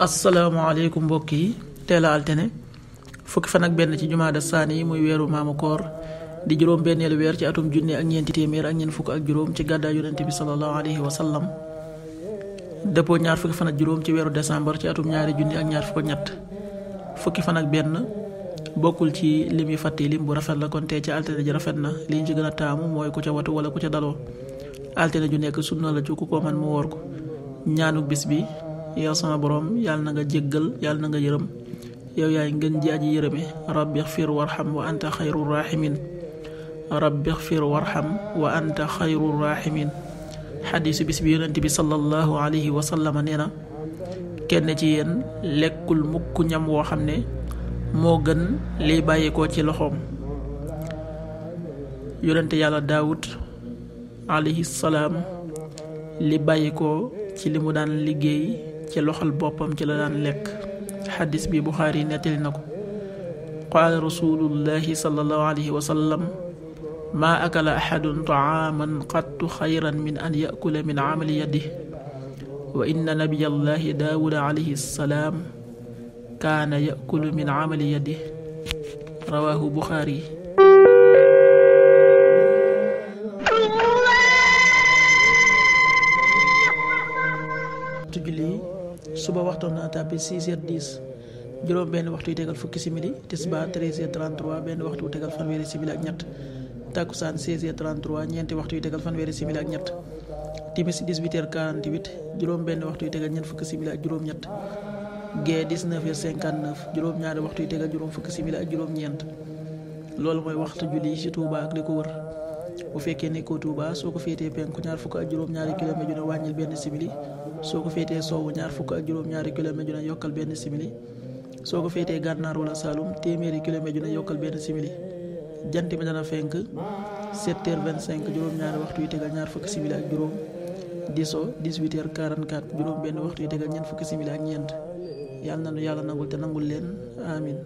asalaamaaleykum mbokk yi teel a altine fukki fan ak benn ci jumaada saani yi muy weeru maamu koor di juróom benneelu weer ci atum junne ak ñeenti téeméer ak ñeent fukk ak juróom ci gàddaay yonente bi sallallahu alayhi wa sallam dëppoo ñaar fukki fan ak juróom ci weeru décembre ci atum ñaari junni ak ñaar fukk ak ñett fukki fan ak benn bokkul ci lim yi fàtte lim bu rafet la kon tey ci altine ji rafet na li ñu ci gën a taamu mooy ku ca watu wala ku ca daloo altine ju nekk sunna la ci ku ko man mu woor ko ñaanu bis bi yow sama borom yàlla na nga jéggal yàlla na nga yërëm yow yaay ngeen ji aji yërëme rabbi xfir warxam wa anta xayru raximin rabbi xfir warxam wa anta xayru raximin xadiisu bis bi yonent bi sallallahu alayhi wa sallam nee na kenn ci yéen lekkul mukk ñam woo xam ne moo gën liy bàyyikoo ci loxoom. yonent yàlla daawud alayhi salaam li bàyyikoo ci li mu daan liggéey ci loxol boppam ci la daan lekk. xadis bi buxaari nettali na ko. qaala rasulullahi sallallahu alayhi wa sallam maa akala axadun taaman qattu xayran min an yakula min amali yadih wa inna nabiyallahi daawuda alayhi salaam kaana yakulu min amali yadih rawaahu buxaari. suba waxtoon na tàbbi 6h10 juróom benn waxtu yu tegal fukki simili tisbaar 13h33 benn waxtu yu tegal fanweeri simili ak ñett takkusaan 16h33 ñeenti waxtu yu tegal fanweeri simili ak ñett timis 18h48 juróom benn waxtu yu tegal ñeent fukki simili ak juróom ñett gee 19h59 juróom ñaari waxtu yu tegal juróom fukki simili ak juróom ñeent loolu mooy waxtu julli ci Touba ak li ko wër. bu fekkee nekkoo Touba soo ko féetee penku ñaar fukk ak juróom ñaari kilomètre ju ne wàññil benn simili soo ko féetee sowwu ñaar fukk ak juróom ñaari kilomètre ju ne yokkal benn simili soo ko féetee gànnaar wala Saloum téeméeri kilomètre ju ne yokkal benn simili jant bi dana fenk 7h25 juróom ñaari waxtu yu tegal ñaar fukki simili ak juróom di so 18h44 juróom benn waxtu yu tegal ñeent fukki simili ak ñeent yàlla na nu yàlla nangul te nangul leen amin